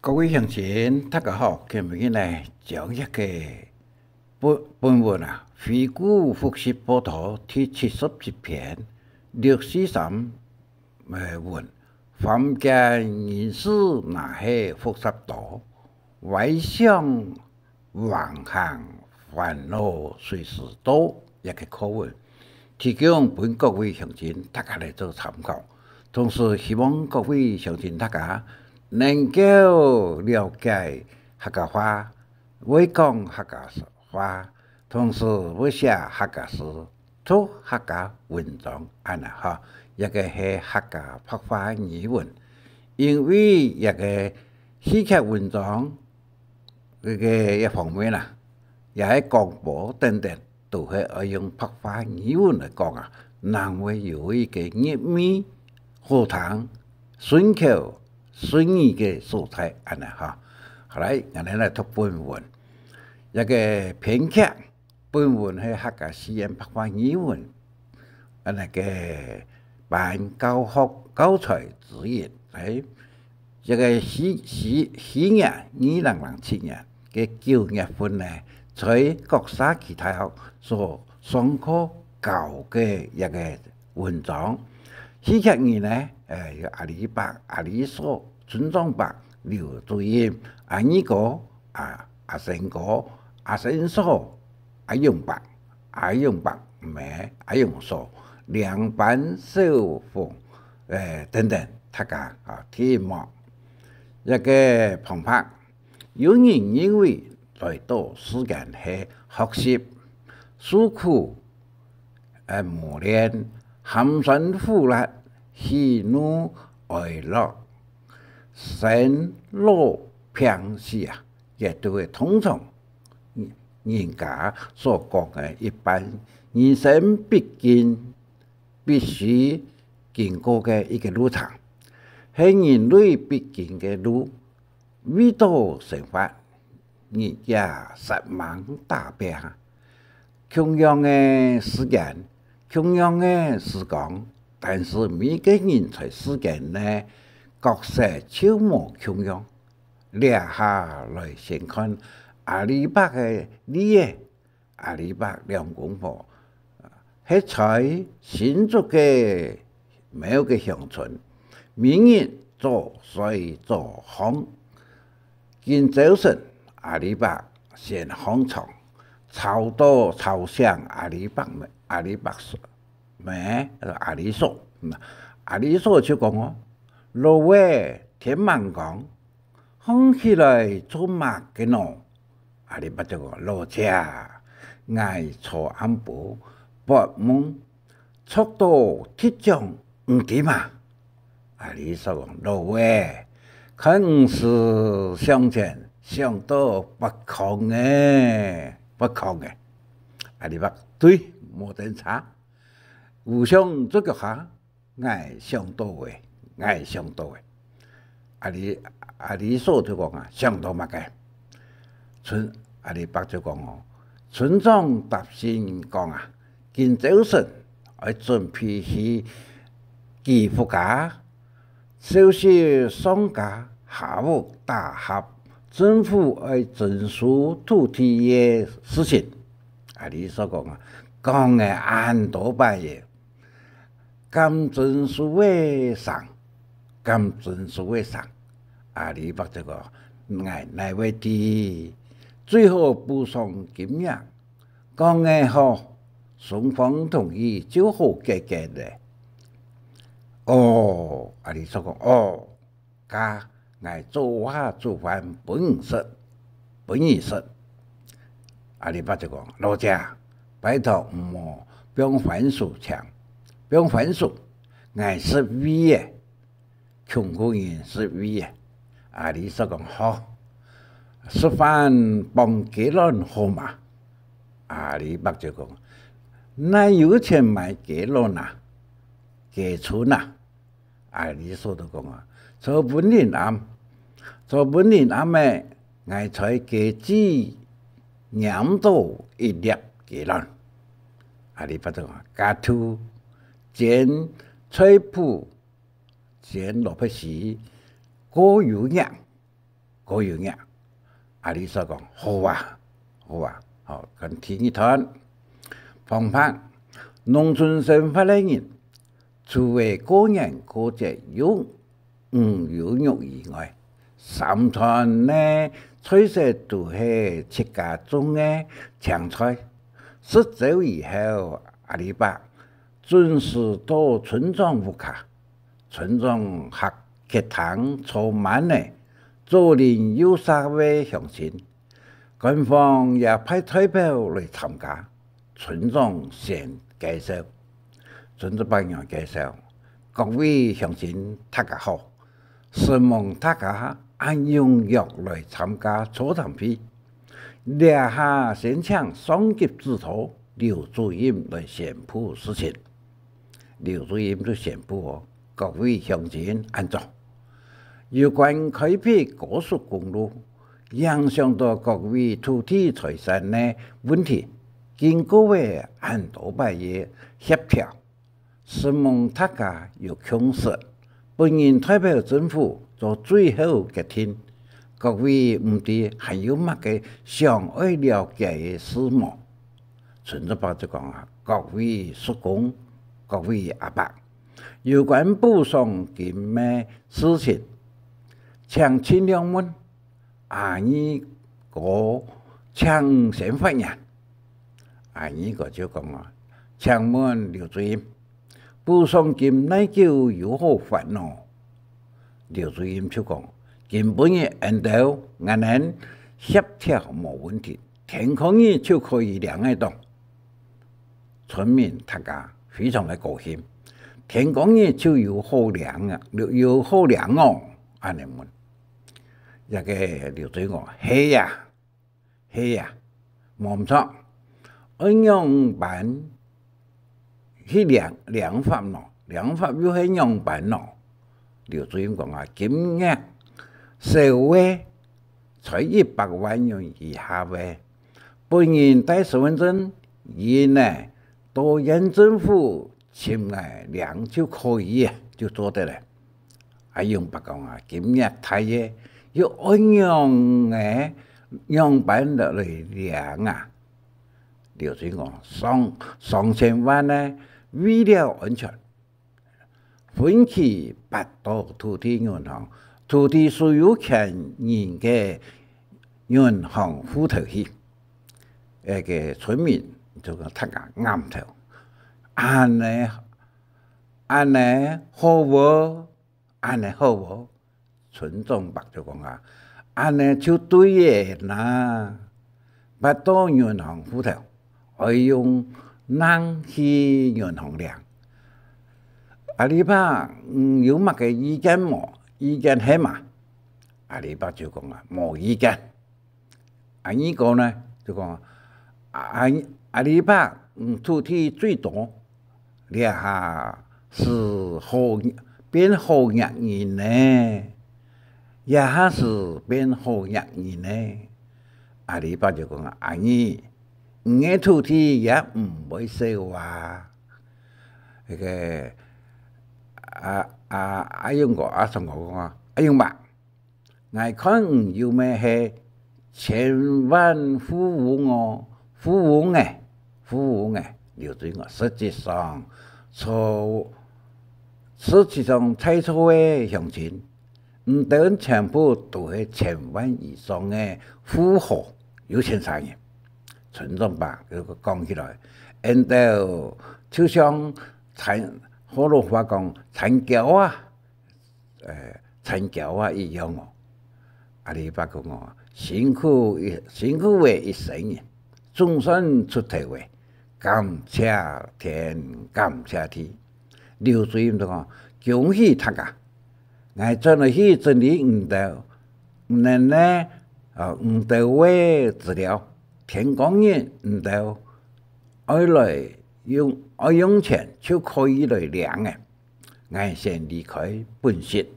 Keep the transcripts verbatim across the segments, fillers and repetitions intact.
各位鄉親，大家好，今日呢，將一个本，本文啊，回顧複習報導第七十一篇，六四三，呃，文，凡間人事若係複雜多，歪想 橫行煩惱隨時到，這个課文，提供分各位鄉親大家來做參考。同時，希望各位鄉親大家能夠了解客家話，會講客家話，同時會寫客家詩， 讀客家文章恁呢吼，這个係客家白話語文。因為這个戲劇文章，這个一方面啦，也係廣播等等，都係愛用白話語文來講啊，正會有一个入味、好聽、順口、順耳个所在恁呢吼。好來，𠊎等來讀本文。這个編劇 本文係客家四縣白話語文，啊，該个班教學教材之一。欸，這个四，四，四月，二零零七年个九月份呢，在各社區大學所上課教个一个文章。戲劇人呢，欸，有阿里伯、阿里嫂、村長伯、劉主任、阿二哥、 啊，阿生哥、阿生嫂、阿勇伯、阿勇伯姆、阿勇嫂、領班小鳳，欸，等等，大家啊，添滿。這个旁白，有人認為來到世間係學習、受苦、欸，磨練、寒酸苦辣、喜怒哀樂、生老病死啊， 也都係通常人家所講个一般人生必經、必須經過个一个路程，係人類必經个路。為著生活，日夜煞猛打拚。共樣个時間，共樣个時光，但是每个人在世間呢，角色就無共樣。 這下來先看阿里伯个例仔。阿里伯兩公婆，係在新竹个某个鄉村，每日早睡早䟘。今朝晨，阿里伯先䟘床，吵到，吵醒阿里伯姆，阿里伯姆，阿里嫂。嗯，阿里嫂就講哦：「老仔，天吂光， 䟘起來做麼个呢？」阿里伯就講：「老姐，𠊎昨暗晡發夢，著到特獎，你知嗎？」阿里嫂講：「老仔，看你思想前，想到發狂欸，發狂欸。」阿里伯：「對，無等差，烏想做腳下， 𠊎想到欸，𠊎想到欸。」阿里，阿里嫂就講啊：「想到麼个？」村，阿里伯就講哦：「村長答信講啊，今朝晨愛準備去佢屋下，紹介上家下屋打合，政府愛徵收土地个事情。」阿里嫂講啊：「講了恁多擺了， 敢徵收个成，敢徵收个成。」阿里伯就講：「𠊎哪會知，最好補上金額，講个好，雙方同意就好解決了。」「哦。」阿里嫂講：「哦，該𠊎做下煮飯分你食，分你食。」阿里伯就講：「老姐，拜託毋好放番薯青，放番薯，𠊎食味仔，窮苦人食味仔。」阿里嫂講：「好，食飯傍雞卵好嗎？」阿里伯就講：「哪有錢買雞卵啊？雞春啊？」 阿里嫂就講啊：「昨晡日暗，昨晡日暗仔，𠊎在雞子拈到一粒雞卵。」阿里伯就講：「該就煎菜脯，煎蘿蔔絲，過油鹽。」過有額。」阿里嫂講：「好啊，好啊。」好，看第二段。旁白：農村生活个人，除了過年過節有魚有肉以外，三餐个菜色都係自家種个青菜。食朝以後，阿里伯準時到村長屋下。村長客客廳坐滿了，左鄰右舍个鄉親， 官方也派代表來參加。村長先介紹，村長伯娘介紹：「各位鄉親，大家好！承蒙大家恁踴躍來參加座談會。這下先請上級指導劉主任來宣布事情。」劉主任就宣布哦：「各位鄉親，恁早！有關開闢高速公路，影響到各位土地財產个問題，經過了恁多擺个協調，承蒙大家有共識，本人代表政府做最後決定。各位毋知還有麼个想愛了解个事無？」村長伯就講啊：「各位叔公，各位阿伯，有關補償金个事情，請盡量問。」阿二哥請先發言。阿二哥就講啊：「請問劉主任，補償金哪久有好發呢？」劉主任就講：「今晡日𠊎兜恁樣協調無問題，天光日就可以領个到。」村民大家非常个高興：「天光日就有好領啊，有，有好領哦！」恁樣問。這个劉主任講：「係啊，係啊，無毋著。愛仰般去領，領法呢？領法又係仰般呢？」劉主任講啊：「金額細个，在一百萬元以下个，本人帶身份證、印仔，到縣政府尋𠊎領就可以了，就做得了。」阿勇伯講啊：「金額大个，又愛仰个，仰般來領啊？」劉主任講：「上，上千萬呢，為了安全，分期撥到土地銀行，土地所有權人个銀行戶頭去。」該个村民就講：「大家頷頭，恁樣，恁樣好無？恁樣好無？」村長伯就講啊：「恁樣就對个啦！」「撥到銀行戶頭，愛用零去銀行領。」「阿里伯，你有麼个意見無？意見係麼？」阿里伯就講啊：「無意見。」阿二哥呢，就講：「阿，阿里伯，你土地最多，這下係好，變好額人呢，這下係變好額人呢。」阿里伯就講：「阿二，你个土地也毋會少啊。」該个，啊，啊，阿勇哥，阿松哥講啊：「阿勇伯， 𠊎看你有乜係千萬富翁哦，富翁欸，富翁欸。」劉主任講：「實際上，在，實際上在座个鄉親，你兜全部都係千萬以上个富豪有錢人。」村長伯佢講起來：「𠊎兜就像田，學老話講，田僑啊， 呃，田僑啊一樣哦。」阿里伯講哦：「辛苦一，辛苦个一生人，總算出頭个，感謝天，感謝地。」劉主任就講：「恭喜大家！𠊎轉來去整理你兜，你兜呢，呃，你兜个資料，天光日你兜愛來用，愛用錢就可以來領个。」「𠊎先離開本席。」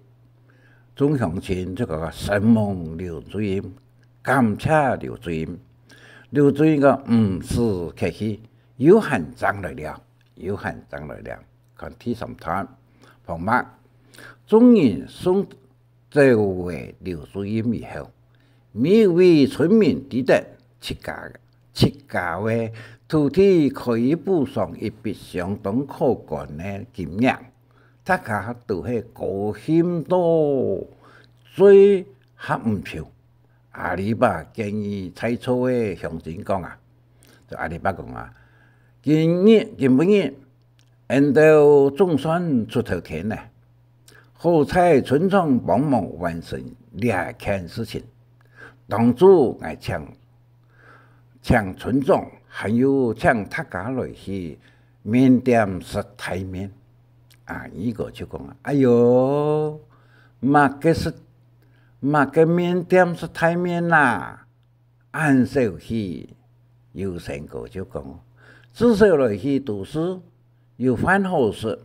眾鄉親就講：「承蒙劉主任，感謝劉主任。」劉主任講：「毋使客氣，有閒正來尞，有閒正來尞。」看第三段，旁白，眾人送走个劉主任以後，每一位村民知得自家，自家个土地可以補償一筆相當可觀个金額，大家都係高興到嘴合毋住。阿里伯建議在座个鄉親講啊，就阿里伯講啊，今日，今晡日， 𫣆兜總算出頭天了，好在村長幫忙完成這件事情。當初𠊎請，請村長，還有請大家來去麵店食大麵。阿二哥就講：「哎喲，麼个食，麼个麵店食大麵啦？ 恁小氣。」有聲哥就講：「至少來去都市，有飯好食，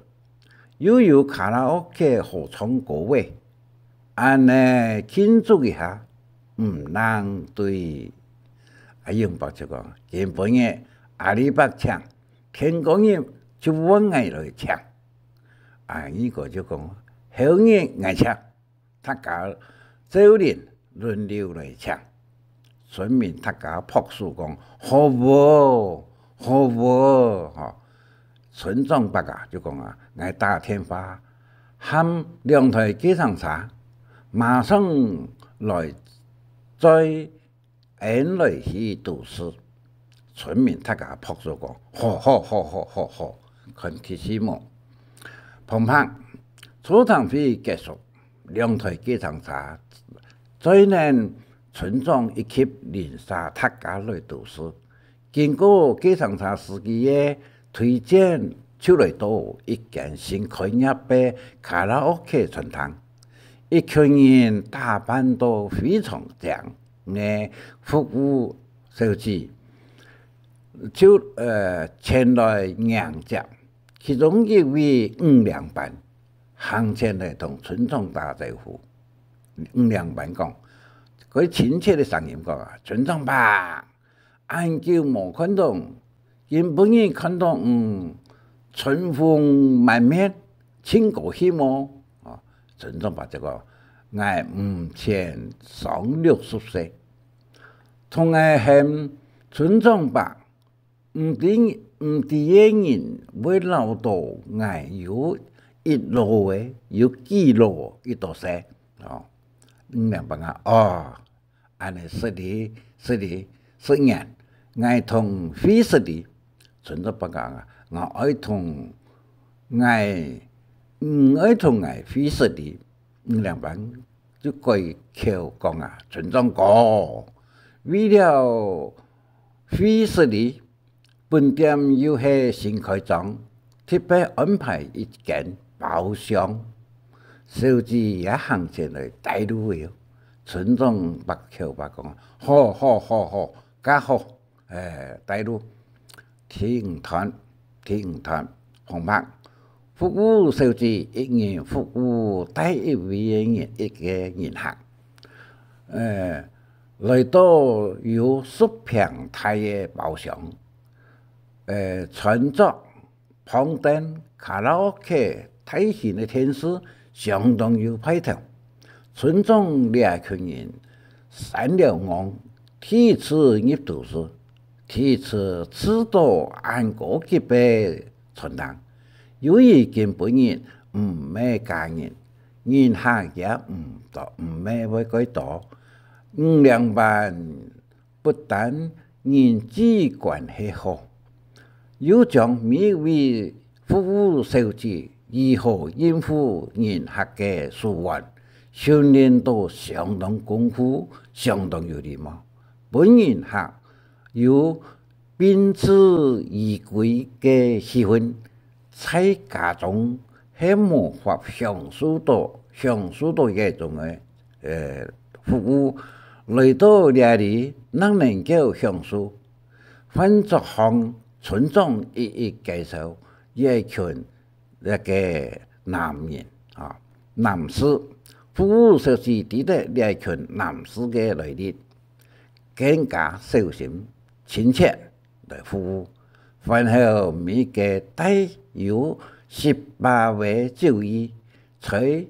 又有卡拉OK好唱歌仔，恁呢慶祝一下，毋難對。」阿永伯就講：「今晡日阿里伯請，天光日就換𠊎來請。」阿二哥就講：「後日𠊎請。」 大家照輪，輪流來請。村民大家拍手講：「好哦，好哦！」吼，村長伯啊，就講啊：「𠊎打電話喊兩台計程車，馬上來載 𫣆來去都市。」村民大家拍手講：「好，好，好！」看第四幕。砰砰，座談會結束，兩台計程車載等村長以及鄰舍大家來都市。經過計程車司機个推薦，就來到一間新開業个卡拉OK餐廳。 一群人打扮到非常靚个服務小姐就，呃，前來迎接。其中一位五領班行前來同村長打招呼。五領班講，佢親切个聲音講啊：「村長伯， 恁久無看到，今晡日看到你，春風滿面，盡高興哦！」啊，村長伯就講：「𠊎目前上六十歲，同𠊎喊村長伯，毋知，毋知个人會恅到𠊎有一老仔，有幾老仔，幾多歲？」哦，五領班啊，哦， 恁呢失禮，失禮，失言，𠊎同你會失禮。村長伯講啊：「𠊎愛同𠊎，毋愛同𠊎會失禮。」五領班就改口講啊：「村長哥，為了會失禮， 本店又係新開張，特別安排一間包廂。」小姐也行前來帶路了。村長伯口伯講：「好，好，好，好，較好！」哎，帶路。第五段，第五段，旁白。服務小姐一人服務帶一位个人，一个人客。呃，來到有十坪大个包廂， 呃，餐桌、旁凳、卡拉OK、大型个電視，相當有派頭。村長這群人三了戇，第一次入都市，第一次試著恁高級个餐廳。由於今晡日毋係假日，人客也毋多，毋係會蓋多。五領班 不但人際關係好，又將每一位服務小姐如何應付人客个手腕訓練到相當功夫，相當有禮貌。分人客有賓至如歸个氣氛， 在家中係無法享受到，享受到這種个，呃，服務，來到這裡，正能夠享受。飯桌項，村長一一介紹這群，這个男人啊，男士，服務小姐知得這群男士个來歷， 更加小心、親切來服務。飯後，每個帶有十八位酒意，在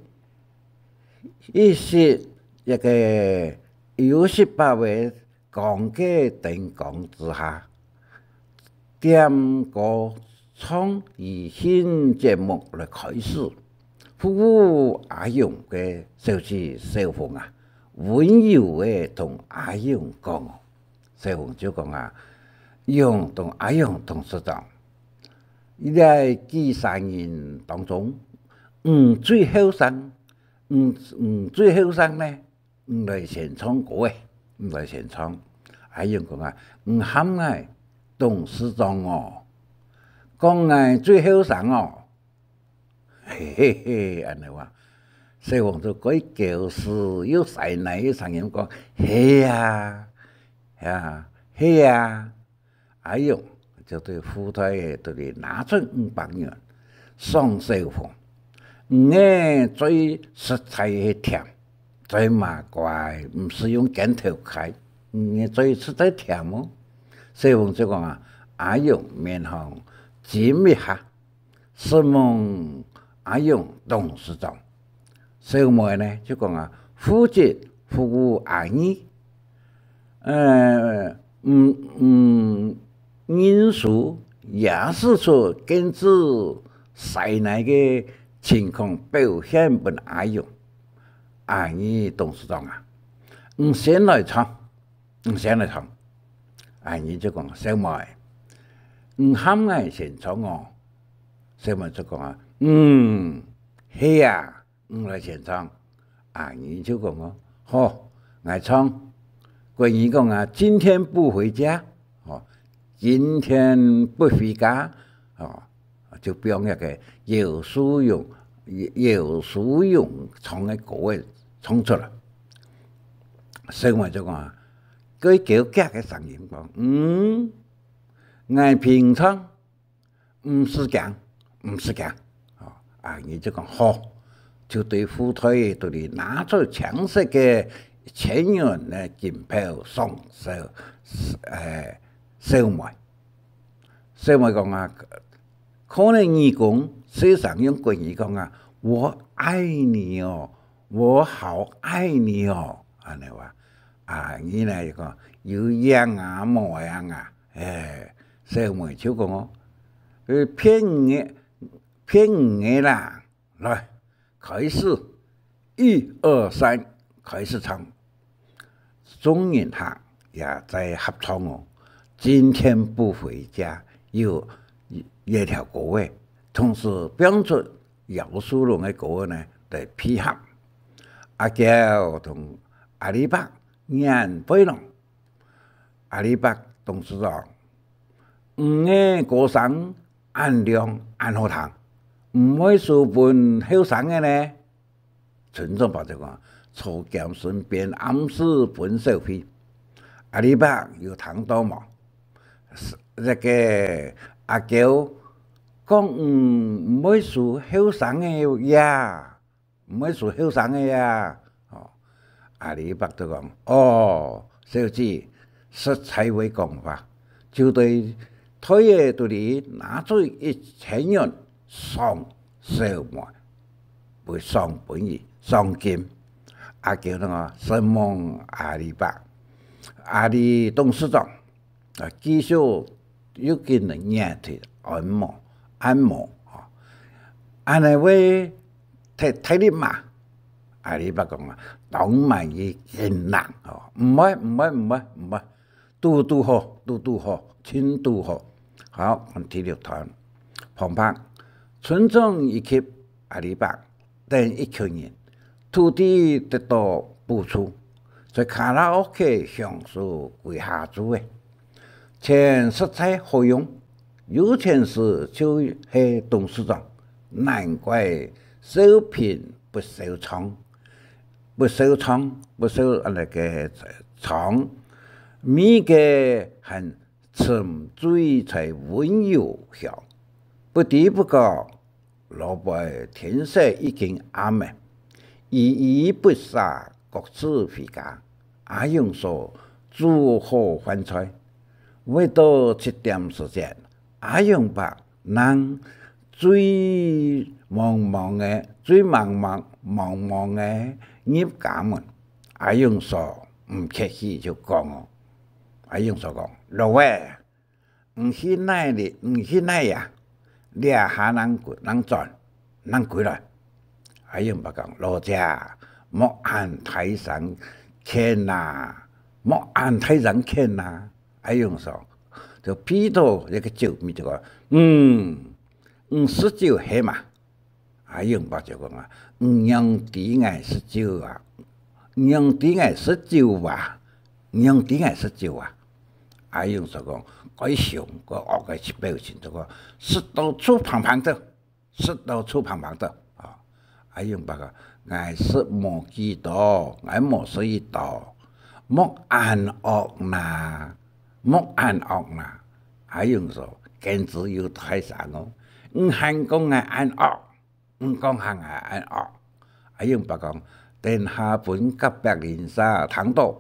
一息這个有十八位光个燈光之下，點歌唱餘興節目來開始。服務阿勇个小姐小鳳啊，溫柔个同阿勇講哦，小鳳就講啊：「勇同阿勇董事長，這幾儕人當中，你最後生，你，你最後生呢？」「你來先唱歌誒，你來先唱。」阿勇講啊：「你喊𠊎董事長哦，講𠊎最後生哦。」嘿嘿嘿，恁呢話，小鳳就該嬌羞又司奶个聲音講：「係啊，係啊，係啊。」 阿勇就對褲袋肚裡拿出五百元，送小鳳：「你个嘴實在係甜，嘴嫲乖，毋使用拳頭㧡，你个嘴實在甜哦。」小鳳就講啊：「阿勇面項唚一下，承蒙阿勇董事長。」 小妹呢，就講啊：「負責服務阿二，呃，毋，毋認輸，也使出更加司奶个情況表現分阿勇。」「阿二董事長啊，你先來唱，你先來唱。」阿二就講：「小妹，你喊𠊎先唱哦。」小妹就講啊：「嗯，係啊。」 「你來先唱。」阿二就講哦：「好，𠊎唱。」國語講啊：「今天不回家。」哦，「今天不回家。」哦，就將該个姚淑蓉，姚淑蓉唱个歌仔唱出來。小妹就講啊，該嬌嬌个聲音講：「嗯，𠊎陪你唱。」 「毋使驚，毋使驚。」哦，阿二就講：「好。」就對褲袋肚裡拿出青色个千元个金票送小，呃，小妹。小妹講啊，可能耳公細聲用國語講啊：「我愛你哦，我好愛你哦。」恁呢話。阿二呢就講：「有影啊，無影啊？」 哎，小妹就講哦：「呃，騙你个，騙你个啦！來，開始，一二三，開始唱。」眾人客也在合唱哦。「今天不回家」，有這條歌仔，同時放出姚淑蓉个歌仔呢，來配合。阿嬌同阿里伯眼背囊。 「阿里伯董事長，你个歌聲恁亮恁好聽，毋會輸分後生个呢？」村長伯就講，坐兼身邊暗示分小費。「阿里伯有聽到無？這个阿嬌講，毋會輸後生个呀。」 「毋會輸後生个呀。」哦，阿里伯就講：「哦，小姐，實在會講話。」就對袋仔肚裡拿出一千元送小妹，會送分佢，送金。阿嬌就講：「承蒙阿里伯，阿里董事長。」 啊，繼續又緊來捏佢，按摩，按摩，吼。「恁呢會忒，忒力嘛？」阿里伯講啊：「當滿意，緊啦，吼。」「毋會，毋會，毋會，毋會，堵堵好，堵堵好，盡堵好。」好，看第六段。旁白，村長以及阿里伯 等一群人，土地得到補助，在卡拉OK享受歸下晝个。錢實在好用，有錢時就係董事長，難怪小品不愁唱，不愁唱，不愁，啊，該个唱，味个還沉醉在溫柔鄉，不知不覺 老輩天色已經暗了，依依不捨各自回家。阿勇嫂煮好飯菜，未到七點時節，阿勇伯正醉茫茫个，醉茫茫，茫茫个入家門。阿勇嫂毋客氣就講哦。阿勇嫂講：「老仔，你去哪裡？你去哪呀？這下正轉，正轉，正歸來。」阿勇伯講：「老姐，莫恁大聲譴啊，莫恁大聲譴啊！」阿勇嫂就鼻著一個酒味就講：「嗯，你食酒係嘛？」阿勇伯就講啊：「你仰知𠊎食酒啊？你仰知𠊎食酒啊？你仰知𠊎食酒啊？」阿勇嫂講，該凶該惡个表情，就講：「食到臭爿爿个，食到臭爿爿个。」啊，阿勇伯講：「𠊎食無幾多，𠊎無食幾多，莫恁惡啦，莫恁惡啦。」阿勇嫂堅持又大聲哦：「你還講𠊎恁惡！」「你講下𠊎恁惡！」阿勇伯講：「等下分隔壁鄰舍聽到，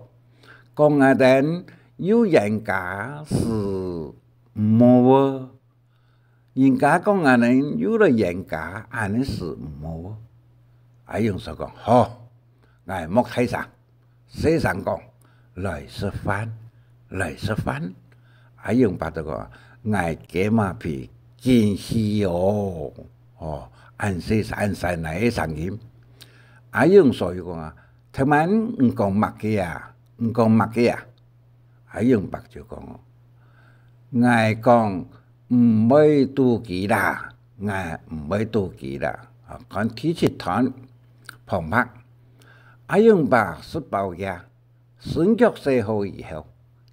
講𠊎等又冤家，斯毋好哦。人家講𠊎等又來冤家，恁呢斯毋好哦。」阿勇嫂講：「好，𠊎莫大聲， 細聲講： 來食飯，來食飯。」阿勇伯就講：「𠊎雞嫲皮緊去哦！」哦，恁細聲恁細聲个聲音。阿勇嫂又講啊：「頭先你講麼个啊？你講麼个啊？」阿勇伯就講哦：「𠊎講毋會肚飢啦，𠊎毋會肚飢啦。」啊，看第七段旁白。阿勇伯食飽夜， 身腳洗好以後，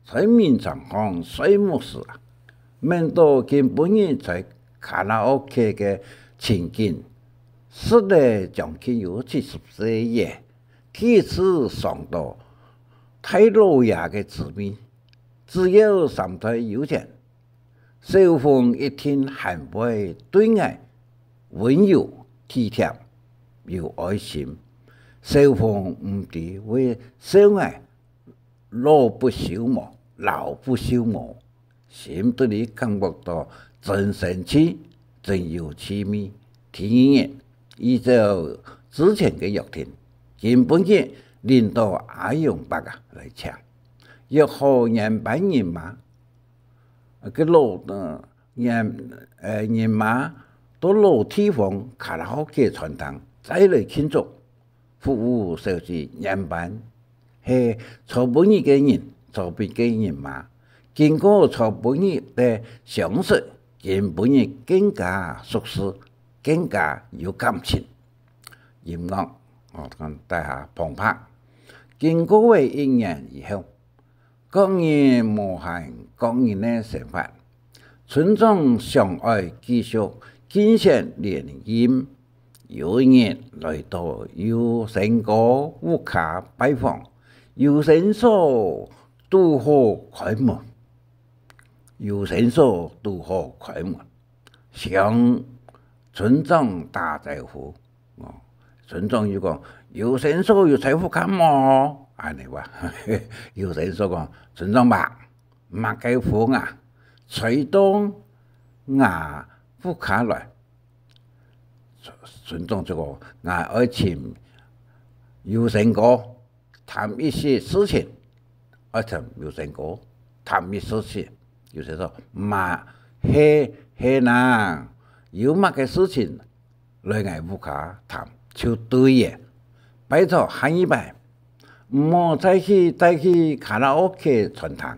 在眠床項睡目時啊，愐到今晡日在卡拉OK个情景，食了將近有七十歲了，第一次嚐到大老爺个滋味。只要三代有錢， 小鳳一定還會對𠊎溫柔體貼，有愛心。小鳳毋知會笑𠊎老不修無，老不修無，心肚裡感覺到真生趣，真有趣味。第二日，依照之前个約定，今晡日輪到阿勇伯啊來請。約好原班人馬， 个老，呃，人，呃，人馬到老地方卡拉OK餐廳再來慶祝。服務小姐原班係昨晡日个人，昨晡日个人馬，經過昨晡日个相識，今晡日更加熟識，更加有感情。音樂，哦，講大家澎湃。經過了一年以後， 各人無閒各人个生活，村莊想愛繼續建設聯姻。有一日來到有生哥屋下拜訪，有生嫂堵好開門，有生嫂堵好開門， 向村長打招呼。哦，村長又講：「有生嫂有在屋下無？」恁呢話。有生嫂講：「村長伯，麼个風啊，吹到吾屋下來？」村，村長就講：「𠊎愛尋有生哥 談一些事情。」愛尋有生哥談一事情。有生嫂：「嘛，係，係哪，有麼个事情來𠊎屋下談就對了。拜託下二擺，毋好再去，再去卡拉OK餐廳。」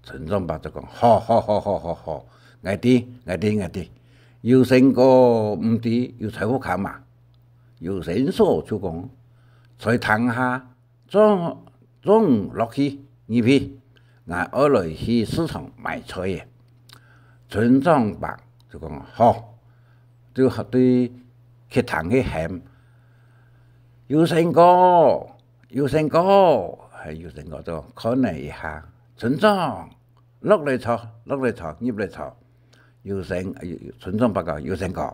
村長伯就講：「好，好，好，好，好，好，𠊎知，𠊎知，𠊎知。」有生哥毋知有在屋下嘛？ 有生嫂就講：「在廳下，做，做你落去，入去，𠊎愛來去市場買菜仔。」村長伯就講：「好。」就對客廳去喊：「有生哥，有生哥！」哎，有生哥就看了一下：「村長， 落來坐，落來坐，入來坐。」有生，村長伯講：「有生哥，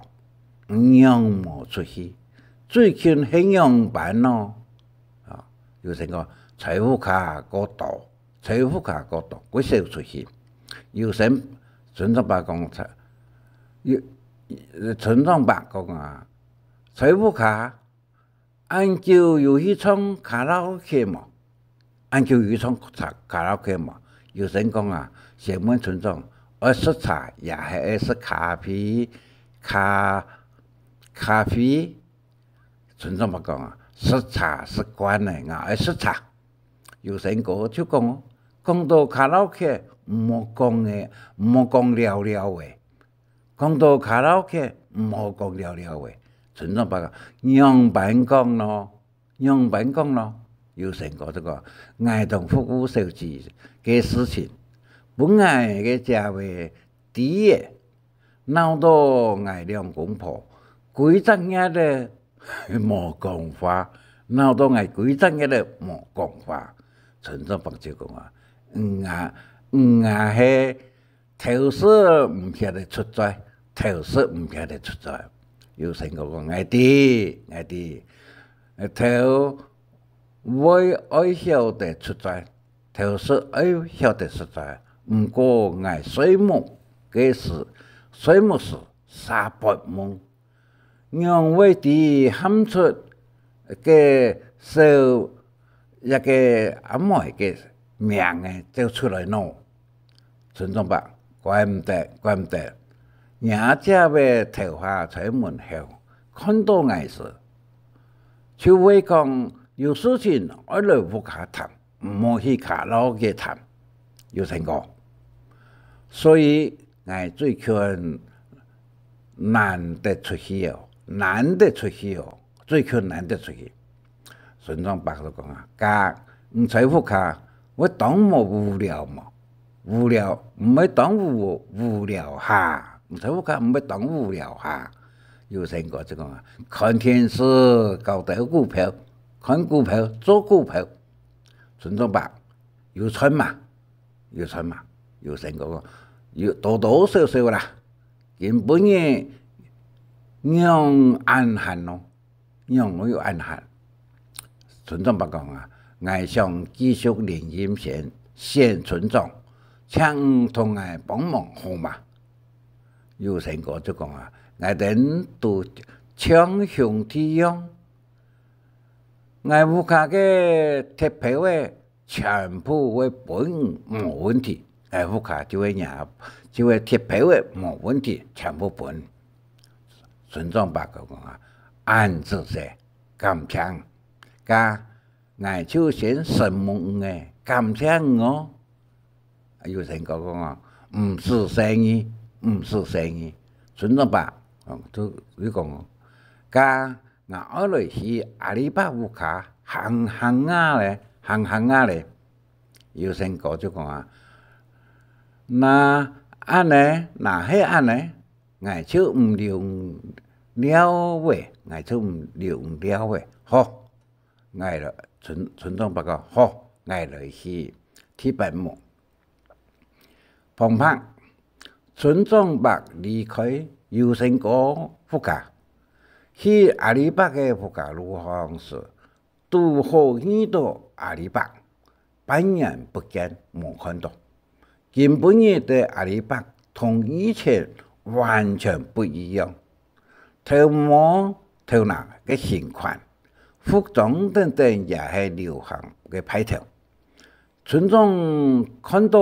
你仰無出去？最近係仰般呢？」啊，有生講：「在屋下較多，在屋下較多，較少出去。」有生，村長伯講：「在，有，村長伯講啊，在屋下 恁久有去唱卡拉OK無？」恁久有唱茶卡拉OK無？」有先講啊，先問村長，愛食茶也係愛食咖啡？咖，咖啡？村長伯講啊，食茶食慣了，𠊎愛食茶。有先哥就講哦，講到卡拉OK，毋好講个，毋好講了了个。講到卡拉OK，毋好講了了个。村長伯講，仰般講咯？ 仰般講咯？有先哥就講，𠊎同服務小姐个事情，分𠊎个姐仔知了，鬧到𠊎兩公婆歸隻月仔無講話，鬧到𠊎歸隻月仔無講話。村長伯就講啊，你啊，你啊係 頭事毋曉得出嘴，頭事毋曉得出嘴。有先哥講，𠊎知，𠊎知，頭會愛曉得出嘴，頭事愛曉得出嘴。毋過𠊎睡目个時，睡目時，沙發夢， 仰會知喊出个小，一个阿妹个名仔走出來呢？村長伯，怪毋得，怪毋得，若姐仔頭下在門口，看到𠊎時，就會講有事情愛來屋下談。 毋好去卡拉OK談，有先哥。所以𠊎最近難得出去哦，難得出去哦，最近難得出去。村長伯就講啊，家，你在屋下會當無無聊無？無聊，毋會當無無聊哈？你在屋下毋會當無聊哈？有先哥就講啊，看電視，搞兜股票，看股票，做股票。 村長伯，有賺嘛？有賺嘛？有先哥講，有多多少少啦。今晡日仰恁閒咯？仰會有恁閒？村長伯講啊，𠊎想繼續連任選，選村長，請你同𠊎幫忙好嗎？有先哥就講啊，𠊎等都像兄弟樣， 𠊎屋下个鐵皮仔全部會分你，無問題。𠊎屋下就會若，就會鐵皮仔無問題，全部分。村長伯就講啊，恁仔細，感謝。該𠊎就先承蒙你了，感謝你哦。有先哥講啊，毋使細義，毋使細義。村長伯，哦，就，就講哦，該 𠊎愛來去阿里伯屋下行行啊咧，行行啊咧。有先哥就講啊，若恁呢，若係恁呢，𠊎就毋留你尞仔，𠊎就毋留你尞仔。好，𠊎來，村，村長伯講，好，𠊎來去第八幕。 旁白，村長伯離開有先哥屋下，去阿里伯个屋下路項時，堵好遇到阿里伯，半年不見無看到。今晡日个阿里伯同以前完全不一樣。 頭毛、頭那个形款，服裝等等也係流行个派頭。村長看到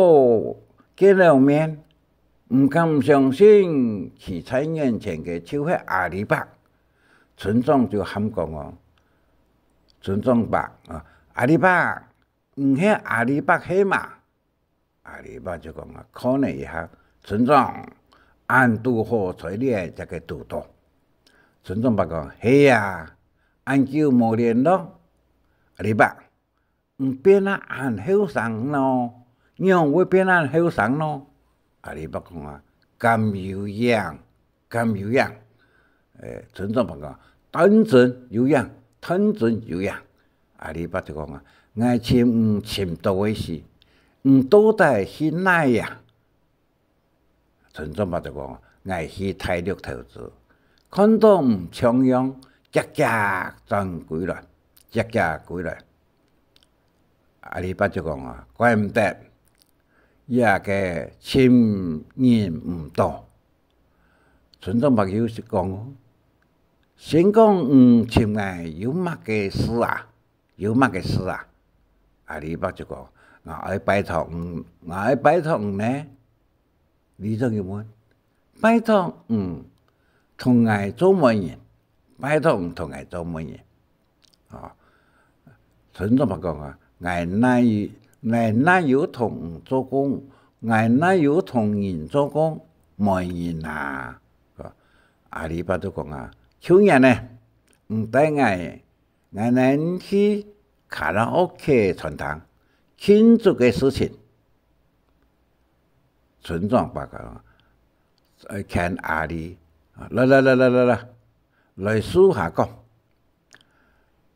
見了面，毋敢相信企在眼前个就係阿里伯。村長就喊講哦：「村長伯啊，阿里伯，你係阿里伯係嘛？」 阿里伯就講啊，看了一下，「村長，恁堵好在這隻个堵到。」村長伯講：「係啊，恁久無聯絡。」「阿里伯，你變啊恁後生咯，仰會變恁後生咯？」阿里伯講啊：「敢有影？ 敢有影？」欸，村長伯講：「當真有影，當真有影。」阿里伯就講啊：「𠊎尋你尋到个時，你到底去哪啊？」村長伯就講：「𠊎去大陸投資，看到毋像樣，遽遽轉歸來，遽遽歸來。」阿里伯就講啊：「怪毋得，這个尋人毋到。」 村長伯又係講：「先講你尋𠊎有麼个事啊？有麼个事啊？」阿里伯就講：「𠊎愛拜託你，𠊎愛拜託你呢。」里長又問：「拜託你同𠊎做媒人，拜託你同𠊎做媒人。」哦，村長伯講啊：「𠊎哪有，𠊎哪有同你做過，𠊎哪有同人做過媒人啊？」阿里伯就講啊：「舊年呢，你帶𠊎，𠊎等去卡拉OK餐廳慶祝个事情。」村長伯講：「呃，牽阿里，來來來來來來，來樹下講，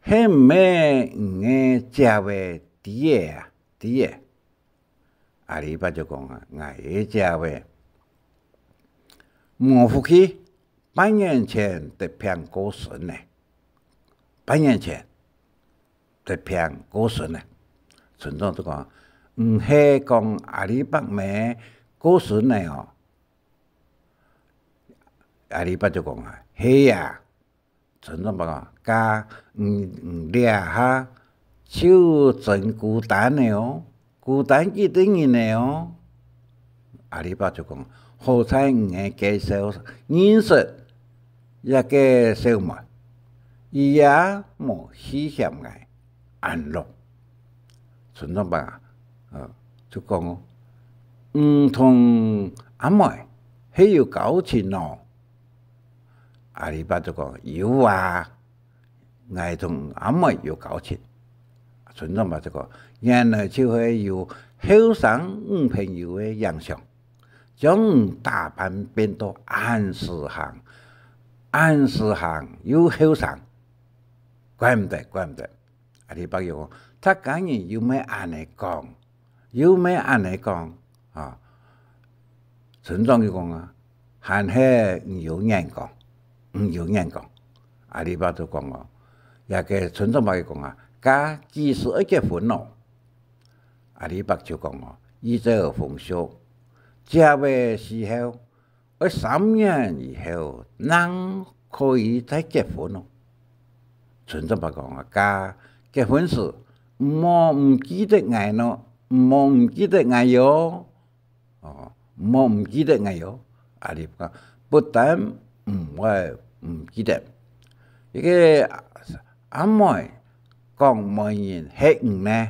係毋係你个姐仔知仔啊？知仔？」阿里伯就講啊：「𠊎个姐仔無福氣，半年前得病過身呢。半年前得病過身呢。」村長就講：「你係講阿里伯姆過身呢哦？」阿里伯就講啊：「係啊。」村長伯講：「該你，你這下就真孤單了哦，孤單幾多日了哦？」阿里伯就講：「好在你个介紹認識這个小妹，佢也無棄嫌𠊎恁老。」村長伯啊，呃，就講哦：「你同阿妹係有交情哦？」阿里伯就講：「有啊，𠊎同阿妹有交情。」村長伯就講：「原來就係有後生女朋友个影響，將你打扮變到恁時行，恁時行又後生。怪毋得，怪毋得。」阿里伯又講：「客家人又毋係恁呢講，又毋係恁呢講啊。」村長又講啊：「還係你有眼光，你有眼光。」阿里伯就講哦，這个村長伯就講啊：「該幾時愛結婚咯？」阿里伯就講哦：「依照風俗，姐仔死後，愛三年以後，正可以再結婚咯。」村長伯講啊：「該結婚時，毋好毋記得𠊎咯，毋好毋記得𠊎喲。」哦，毋好毋記得𠊎喲。阿里伯講：「不但毋會毋記得，這个阿妹講媒人係你呢，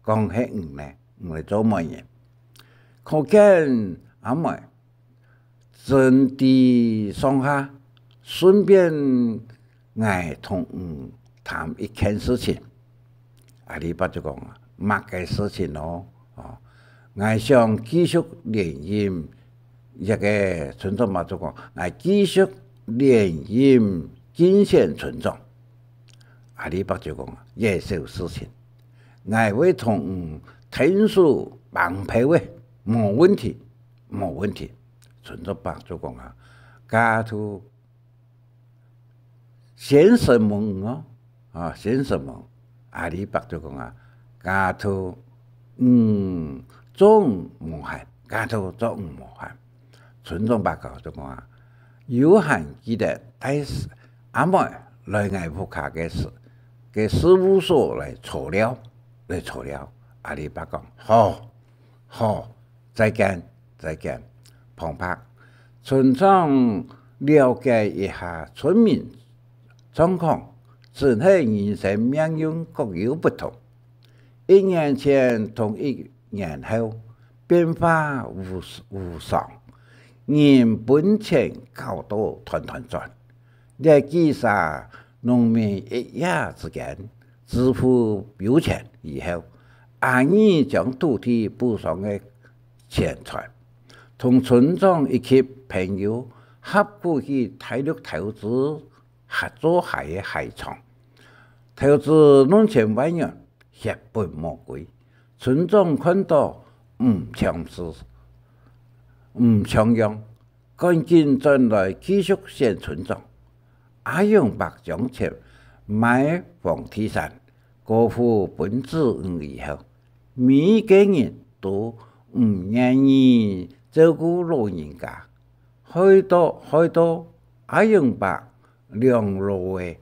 講係你呢，你來做媒人。」可見阿妹真知上下，順便 𠊎同你談一件事情。」阿里伯就講啊：「麼个事情咯？」哦，「𠊎想繼續聯姻。」這个村長伯就講：「𠊎繼續聯姻競選村長。」阿里伯就講啊：「這小事情，𠊎會同你𢯭手挷票仔，無問題，無問題。」村長伯就講啊：「該就 先承蒙你哦。」啊，先承蒙。阿里伯就講啊：「該就，嗯，做你無閒，該就做你無閒。」村長伯就講啊：「有閒記得帶阿妹來𠊎屋下个事，个事務所來坐尞，來坐尞。」阿里伯講：「好，好，再見，再見。」旁白：村長了解一下村民狀況，真係人生命運各有不同。一年前同一年後，變化無，無常，人分錢搞到團團轉。這幾儕農民一夜之間致富有錢以後，阿二將土地補償个錢財，同村長以及朋友合股去大陸投資合作个鞋廠。投資兩千萬元，血本無歸。村長看到毋像事，毋像樣，趕緊轉來繼續選村長。阿勇伯將錢買房地產，過戶分子女以後，每一個人都毋願意照顧老人家，害到，害到阿勇伯兩老个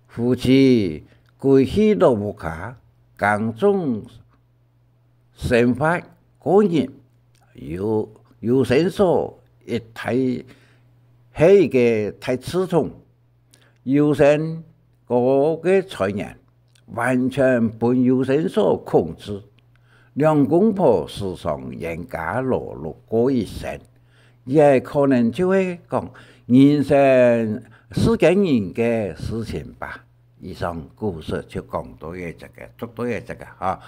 夫妻歸去老屋下，耕種生活過日，有，有身所一大，係一個大市場，有身 該个財源完全分有身所控制。兩公婆時常冤家勞碌過一生，也可能就係講人生世間人个事情吧。以上故事就講到這个，讀到這个哈。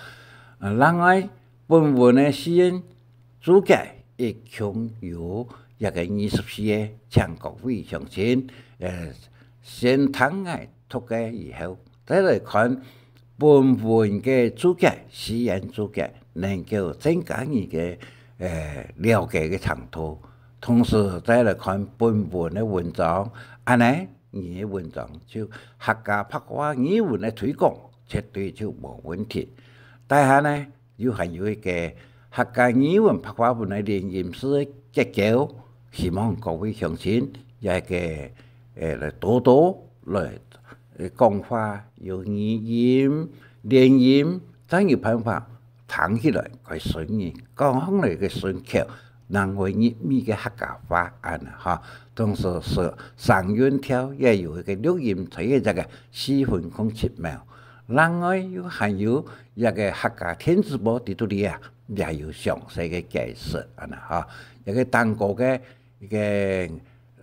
呃，另外，本文个四縣註解一共有一个二十四个，請各位鄉親，呃，先聽𠊎讀个以後，再來看本文个註解，四縣註解，能夠增加你个，呃，了解个程度。同時再來看本文个文章，恁呢，你个文章就客家白話語文个推廣，絕對就無問題。但係呢， 又還有一个客家語文白話文个連音字个結構，希望各位鄉親也个，呃，來多多來，呃，講話，有語音、連音，正有辦法聽起來較順耳，講起來个順口，正會入耳个客家話恁呢哈。同時係聲韻調也有一个錄音，在這个四分空七秒。另外又還有 這个客家電子報在肚裡啊，也有詳細个解釋，恁呢哈。這个單个个一个，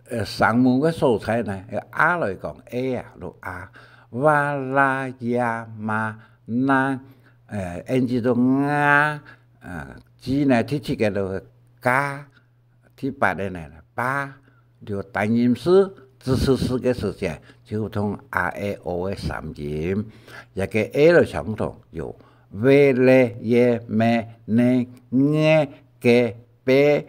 呃，聲母个所在呢，用a來講，a啊，就a，哇啦呀嘛那，呃，n字就啊，呃，g呢，第七个就ga， 第八个呢，ba，就單音字，只出字个時節，就同a、e、o个三音。這个a就相同，有ve、le、ye、me、ne、nge、ge、be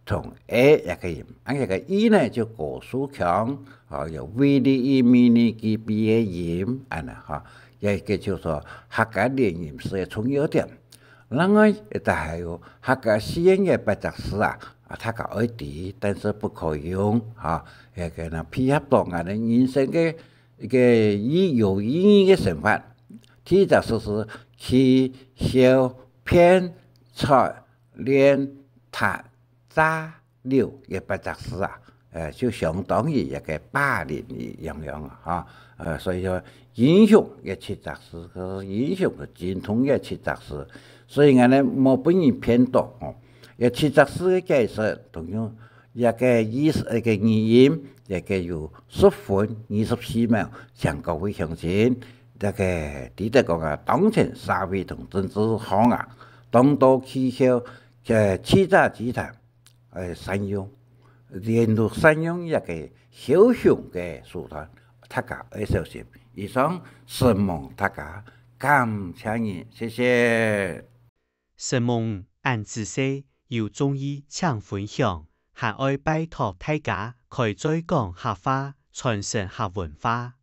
同e這个音。啊，這个i呢，就高樹腔，哦，有v、li、i、mi、ni、ki、pi个音，恁呢哈。這个就係客家連音字个重要點。 另外，佢還有客家四縣个八隻字啊，啊，大家愛知，但是不可用，哈。該个呢，配合到𠊎等人生个一个意，有意義个生活。第一隻字係起、竅、騙、撮、練、踢、詐、 溜，這八隻字啊，呃，就相當於一个霸凌一樣樣啊，哈。呃，所以說，英雄這七隻字，可是英雄个精通這七隻字，所以𠊎等無分人騙到，吼。這七隻字个解釋，同樣，這个意思，這个語音，這个有十分二十四秒，請各位鄉親，這个，記得講啊，當前社會同政治上啊，當多譏笑，呃，欺詐集團， 呃，善用，連續善用這个梟雄个手段，大家愛小心。以上，承蒙大家，感謝你，謝謝。承蒙恁仔細，有中意請分享，還愛拜託大家開嘴講客話，傳承客文化。